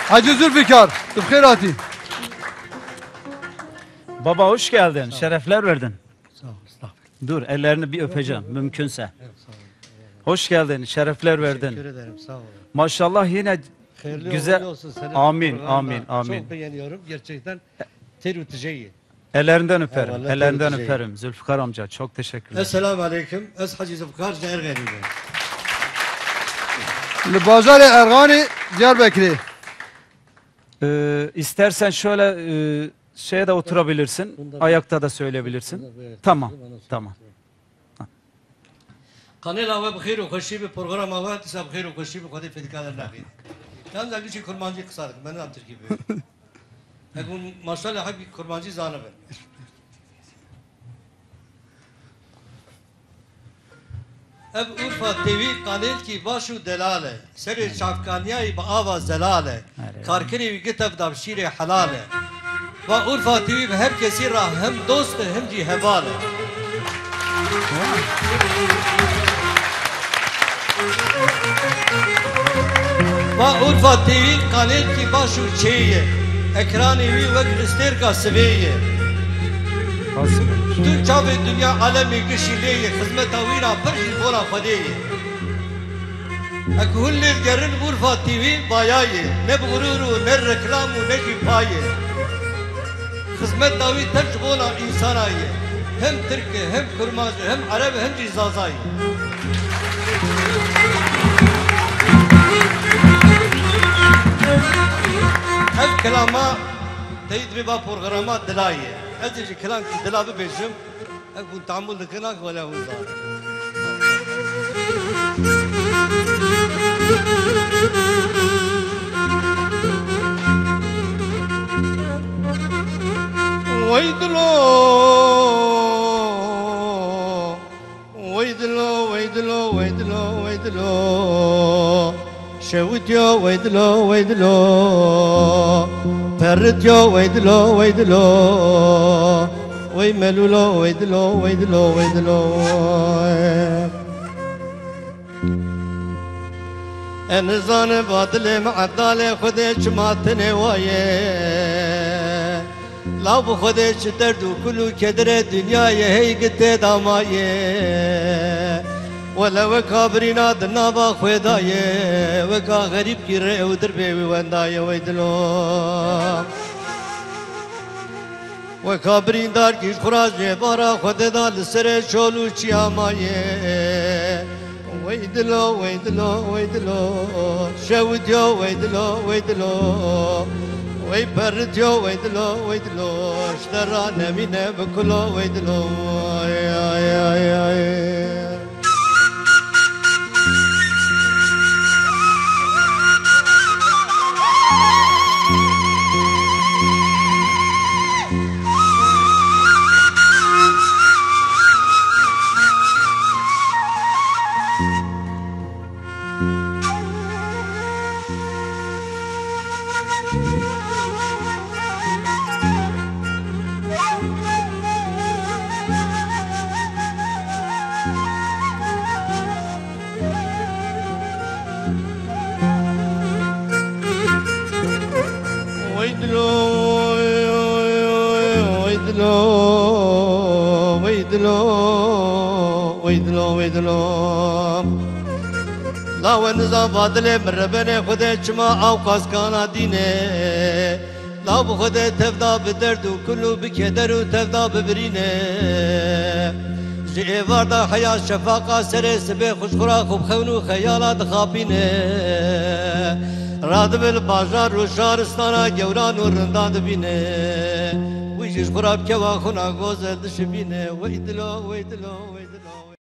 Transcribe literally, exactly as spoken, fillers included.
Hacı Zülfikar, tu bi xêr hatî. Baba, hoş geldin. Şerefler verdin. Sağ ol, estağfurullah. Dur, ellerini bir öpeceğim, mümkünse. Evet, sağ ol. Hoş geldin, şerefler verdin. Teşekkür ederim, sağ olun. Maşallah, yine hayırlı güzel. Uğurlu olsun senin programın da. Amin, amin, amin. Çok beğeniyorum gerçekten. Têr û tijeyê. Ellerinden öperim, eyvallah, ellerinden öperim. Zülfikar amca, çok teşekkürler. Esselamu aleyküm. Ez Hacı Zülfikar, ji Erxenî me. Li bajarê Erxanê, Diyarbekirê. Ee, istersen şöyle, e, şeye de oturabilirsin, ayakta da söyleyebilirsin. Tamam, tamam. Qanêla we bi xêr û xweşî bi, programa we dîsa bi xêr û xweşî bi, Xwedê fêdika we nexî. Yalnız ez gişî kurmancî qisa dikim, me nizanim tirkî bi. Ek hûn maşallah hep kurmancî zanibin. Ev Urfa T V kanêlkî baş û delal e. Serê çavkaniyayî bi ava zelal e. Karkerê wî gitev da bi şîrê helal e. Va Urfa T V bi her kesî ra hem dost e hem jî heval e. Va Urfa T V kanêlkî baş û çêyî ye. Ekranê wî wek istêrka sivê ye. Tu çavê dinya alemê gişî lê ye. Xizmeta wî ra pir jî bona Xwedê ye. Ek hûn lê digerin Urfa T V bayayê, ne bi xurûr û ne reklam û ne jî payê. Xizmeta wî tev ji bona însana ye. Hem Tirk e, hem Kurmanc e, hem Ereb e, hem jî Zaza ye. Ev kilama teyî dibê ba programa dila ye. Ez ê ji kilamkî dila bibêjim. Ev hûn tehamûl dikin, ak wele hûn zan. Wey dilo, wey dilo, wey dilo, wey dilo, wey dilo. Şewityo wey dilo, wey dilo. Perrityo wey dilo, wey dilo. Wey melulo wey dilo, wey dilo, wey dilo. E nizane ba dilê me ebdalê Xwedê çima tinê waye. Law bi Xwedê çi derd û kul û kedirê dinyayê hey gi tê da maye. Wele weka birîna di nava xwê da ye, weka xerîbkî rê û dirbê wî wenda ye wey dilo. Weka birîndarkî ji xwe ra jêbara Xwedê da li serê çol û çiya maye. Wey dilo, wey dilo, wey dilo, şewityo, wey dilo, wey dilo, wey perrityo, wey dilo, wey dilo, ji te ra nemîne bi kulo, wey dilo, ay, ay, ay, ay. Wey dilo, wey dilo, wey dilo, wey dilo, wey dilo. La we nizan va dilê min rebenê Xwedê çima ew qas kana dînê. Law bi Xwedê tevda bi derd û kul û bi keder û tevda bi birînê. Ji êvar de heya şefaqa serê sibê xwe ji xwe ra xwe bi xewn û xeyala dixapîne. Radibe li bajar û şaristana gewran û rinda dibîne. Wî jî ji xwe ra bi kewa xwe nagozel dişibîne. Wey dilo, wey dilo, wey dilo.